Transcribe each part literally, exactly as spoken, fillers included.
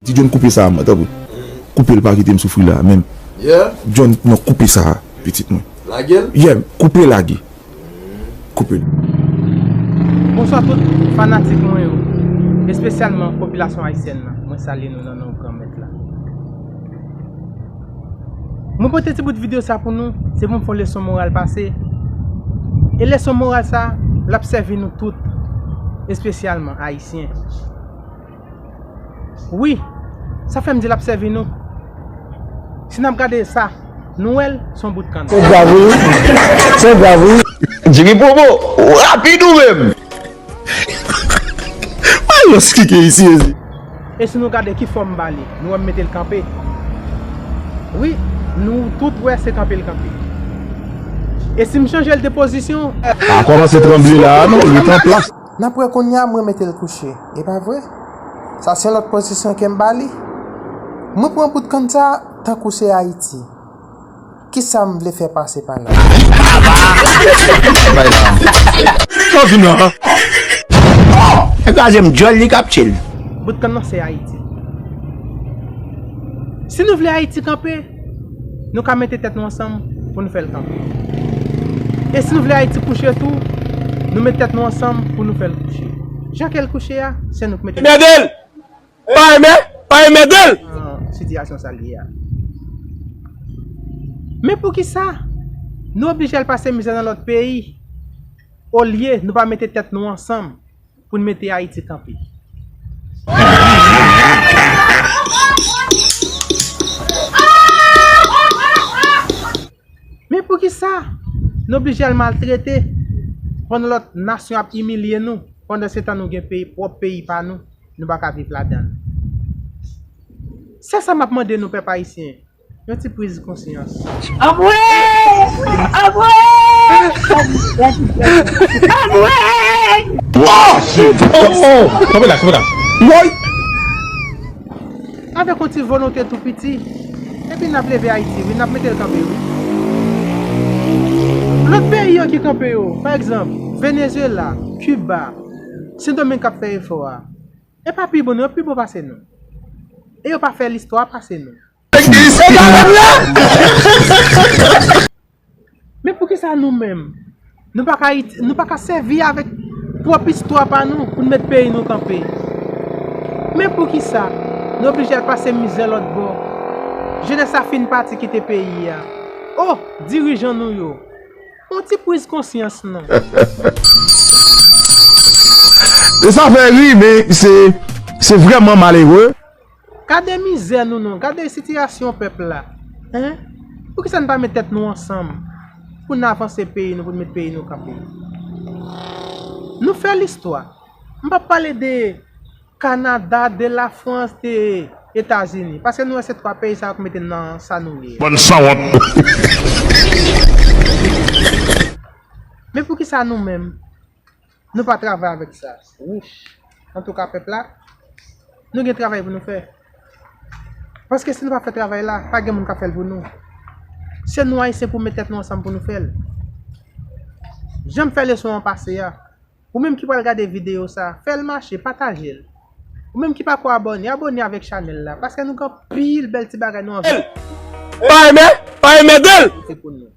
Ti John, koupe sa a, mwen, tanpri. Koupe l, pa kite m soufri la menm. Yeah. John, non, koupe sa a, pitit mwen. Lage l? Yeah, koupe, lage. Koupe l. Bonswa tout fanatik mwen yo, espesyalman popilasyon ayisyèn nan. Mwen salye nou nan non Granmèt la. Mwen pote ti bout videyo sa pou nou, se pou m fè yon leson moral pase. E leson moral sa, l ap sèvi nou tout, espesyalman ayisyen. Wi, sa fè m di l ap sèvi nou. Si n ap gade sa, nou wè l, se yon bout kann. Se grav, wi. Se grav, wi. Jimmy Bobo, rapid ou menm. Alòs, ki ke isi, isi? E si nou gade ki fòm m ba li, nou wè m mete l kanpe. Wi, nou tout wè se kanpe l kanpe. E si m chanje l de pozisyon? Pa kòmanse tranble la a non, rete an plas. N ap wè kounye a mwen mete l kouche, e pa vre? Sa se lòt pozisyon ke m ba li. Mwen pran bout kann sa tankou se Ayiti. Kisa m vle fè pase pa la? Bay la. Sa w di m la? Kraze m djòl li k ap tchil. Bout kann nan se Ayiti. Si nou vle Ayiti kanpe, nou ka mete tèt nou ansanm pou nou fè l kanpe. E si nou vle Ayiti kouche tou, nou met tèt nou ansanm pou nou fè l kouche. Jan ke l kouche a, se nou k mete. Mède l! Pa renmen, pa renmen mède l! Nan sitiyasyon sa l ye a. Men poukisa nou oblije al pase mizè nan lòt peyi, olye nou pa mete tèt nou ansanm pou n mete Ayiti kanpe? Men poukisa nou oblije al maltrete pandan lòt nasyon ap imilye nou, pandan se tan nou gen peyi, pwòp peyi pa nou, nou pa ka viv ladan l? Se sa m ap mande nou, pèp ayisyen, yon ti priz konsyans. Anmwe! Anmwe! Anmwe! Wa! Oh, oh! Kanpe la, kanpe la. Woy! Avèk yon ti volonte tou piti, epi n ap leve Ayiti, wi, n ap mete l kanpe, wi. Lòt peyi yo ki kanpe yo, pa egzanp, Venezuela, Kiba, Sendomeng k ap fè efò a, e pa pi bon, yo pi bon pase nou. E yo pa fè listwa pase nou. Men poukisa nou menm, nou pa ka iti-, nou pa ka sèvi avèk pwòp istwa pa nou pou n met peyi nou kanpe? Men poukisa nou oblije al pase mizè lòt bò? Jenès la fin pati kite peyi a. O, dirijan nou yo, yon ti priz konsyans non. E sa fè ri, men se, se vrèman malere. Gade mizè nou non, gade sitiyasyon pèp la. Hein? Poukisa n pa met tèt nou ansanm pou n avanse peyi nou, pou n met peyi nou kanpe? Nou fè listwa. M p ap pale de Kanada, de Lafrans, de Etazini, paske nou wè se twa peyi sa yo k mete n nan sa nou ye. Bann sanwont. Men poukisa nou menm, nou pa travay avèk sa? Wouch. Antouka, pèp la, nou gen travay pou nou fè. Paske si nou pa fè travay la, pa gen moun k ap fè l pou nou. Se nou Ayisyen pou met tèt nou ansanm pou nou fè l. Jan m fè leson an pase a, ou menm ki pral gade videyo sa, fè l mache, pataje l. Ou menm ki pako abòne, abòne avèk chanèl la, paske nou gen anpil bèl ti bagay nou anvi. Pa renmen, pa renmen mède l. Se pou nou.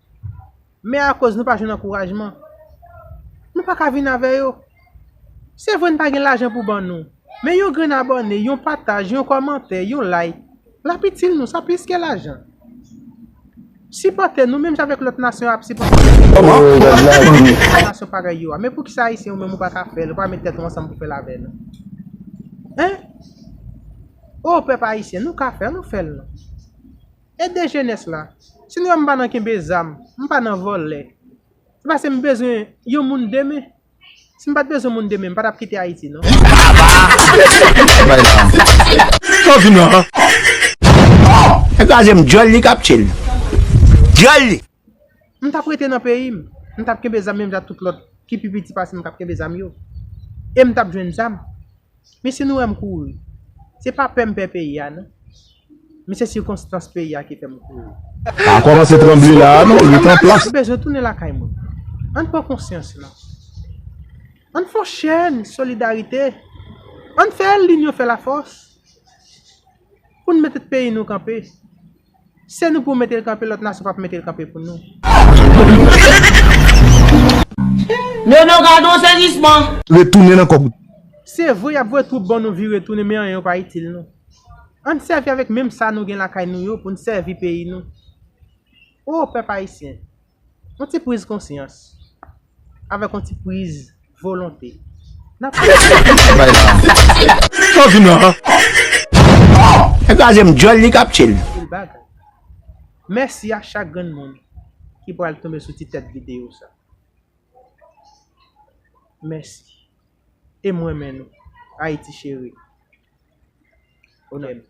Men akoz nou pa jwenn ankourajman, nou pa ka vin avè yo. Se vre n pa gen lajan pou ban nou, men yon grenn abòne, yon pataj, yon kòmantè, yon like, l ap itil nou, sa plis ke lajan. Sipòte nou, menm jan avèk lòt nasyon ap sipòte nasyon parèy yo a. Men poukisa Ayisyen ou menm ou pa ka fè l, ou pa met tèt ou ansanm pou fè l avè nou? Hein? O pèp ayisyen, nou ka fè l, nou fè l non. Ede jenès la. Si nou wè m pa nan kenbe zam, m pa nan vòlè, se paske m bezwen yon moun demen. Si m pa t bezwen moun demen, m pa t ap kite Ayiti non. Bay la. Sa w di m la? Kraze m djòl li k ap tchil. Djòl li. M t ap rete nan peyi m. M t ap kenbe zam menm jan tout lòt ki pi piti pase m k ap kenbe zam yo. E m t ap jwenn zam. Men si nou wè m kouri, se pa pè m pè peyi a non. Men se sikonstans peyi a ki fè m kouri. Pa kòmanse tranble la a non, rete an plas. M bezwen tounen lakay mwen. Ann pran konsyans non. Ann fè yon chèn solidarite. Ann fè linyon fè lafòs. Pou n mete peyi nou kanpe. Se nou pou mete l kanpe, lòt nasyon p ap mete l kanpe pou nou. Nono, gade yon sezisman. Retounen nan kòb. Se vre, y ap voye twoup ban nou vire tounen, men anyen yo pa itil nou. Ann sèvi avèk menm sa nou gen lakay nou yo pou n sèvi peyi nou. O pèp ayisyen, yon ti priz konsyans, avèk yon ti priz volonte. N ap Bay la. Sa w vin la? Ann kraze m djòl li k ap tchil. Anpil bagay. Mèsi a chak grenn moun ki pral tonbe sou ti tèt videyo sa. Mèsi. E m renmen nou. Ayiti cheri. Onè m.